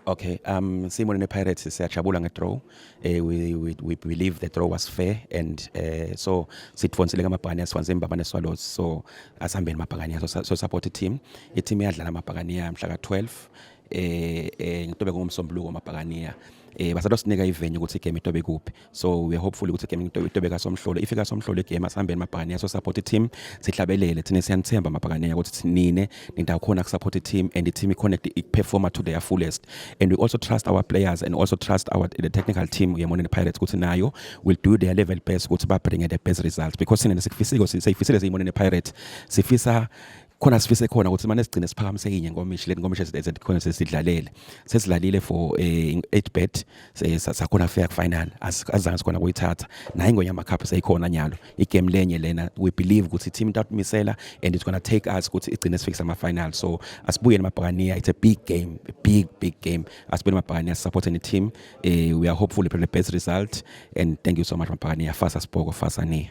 Okay, siyiMoneni Pirates siyajabula ngedraw. We believe the draw was fair and so sitfonsile ngamabhakaniya, siwanze iMbabane Swallows, so asihambeni mabhakaniya, so support i-team. I-team iyadlala amabhakaniya mhla ka-12, ngitobe ngomsombuluko amabhakaniya. Basatosinika ivenue ukuthi igame itobe kuphi, so we are hopeful ukuthi igame itobe kaSomhlolo. If ikaSomhlolo igame, asihambeni mabhakaniya, so support i-team, sihlabelele. Thina siyanithemba mabhakaniya ukuthi nine nindakhona kusupport i-team and i-team i-connect, i-performer to their fullest, and we also trust our players and also trust our the technical team yeMoneni Pirates ukuthi nayo will do their level best ukuthi babringe the best results, because thina sikufisiko, siyifisile siyiMoneni Pirates, sifisa khona, sifise khona ukuthi manje sigcine siphakamise inye ngomishi le ngomishi khona sesidlalele, sesidlalile for 8 bet, sakhona fika final, azange sikhona kuyithatha nayo iNgonyama Cup. Seyikhona nyalo igame lenye lena. We believe ukuthi team itawumisela and it's going to take us ukuthi igcine sifikise ama final. So asibuye nemabhakaniya. It's a big game, a big, big game. Asibuye nemabhakaniya, support the team. We are hopeful for the best result and thank you so much, mabhakaniya. Fasa siboko, fasa ni.